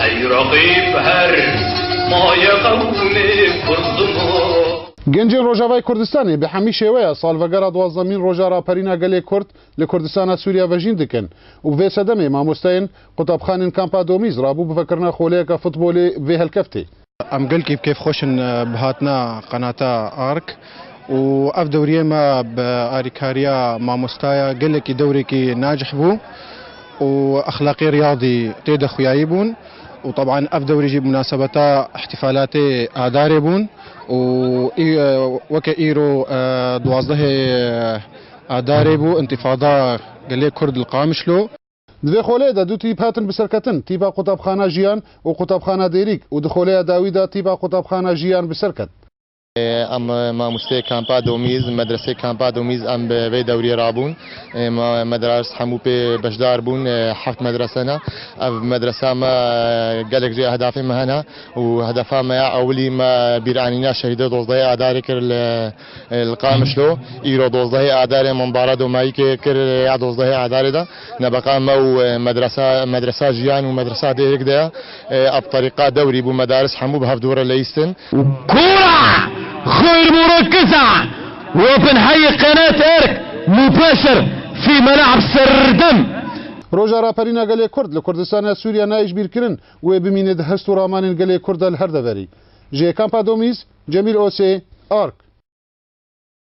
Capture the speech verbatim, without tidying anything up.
Ey reqîb her maye qewmê Kurd ma. Gencên Rojavayê Kurdistanê bi hemî şêweya salvegera duwazdemîn roja raperîna gelê Kurd li Kurdistana Sûriya vejîn dikin û bi vê sedemê mamosteyên qutabxanên kampa Domîz rabû bi vekirina xoleyeke futbolê vê helkeftê. Em gelkî bi kêfxweş in, e, bi hatina qenata Ark û ev dewriyê me bi arîkariya mamostaya gelekî dewrêkî nacih bû û exlaqê riyadî tê de xuyayî bûn û teban ev dewrî jî bi munasebeta ihtifalatê Adarê bûn û î-, e, weke îro, e, duwazdehê Adarê bû, întîfada gelê Kurd li Qamişlo. Di vê xoleyê de du tîp hatin biserketin, tîpa qutabxana Jiyan û qutabxana Dêrîk û di xoleya dawî de tîpa qutabxana Jiyan biserket. Em mamosteyê kampa Domîz, medresê kampa Domîz em bi vê dewriyê rabûn. Em, me deras hemû pê beşdar bûn, heft medrese ne. Ev medresa me gelek jê ehdafê me hene û hedefa me ya ewilî me bîranîna şehîdê dozdehê Adarê kir li, li Qamişlo. Îro dozdehê Adarê me mbara domayîkê kir ya dozdehê Adarê de. Nebeqa me û, e, medresa, medresa Jiyan û medresa Dêrik de, e, ev terîqa dewrî bû, medaris hemû bi hev dû re leyîstin. Kura xuyr murkiza we bin heyî qenet erk mubesir fî melab serdem. Roja Raperîna Gelê Kurd li Kurdistana Sûriya nayê ji bîr kirin, wê bimîne di hest û ramanên gelê Kurd de li her deverî. Ji Kampa Domîz, Cemîl Osê, Ark.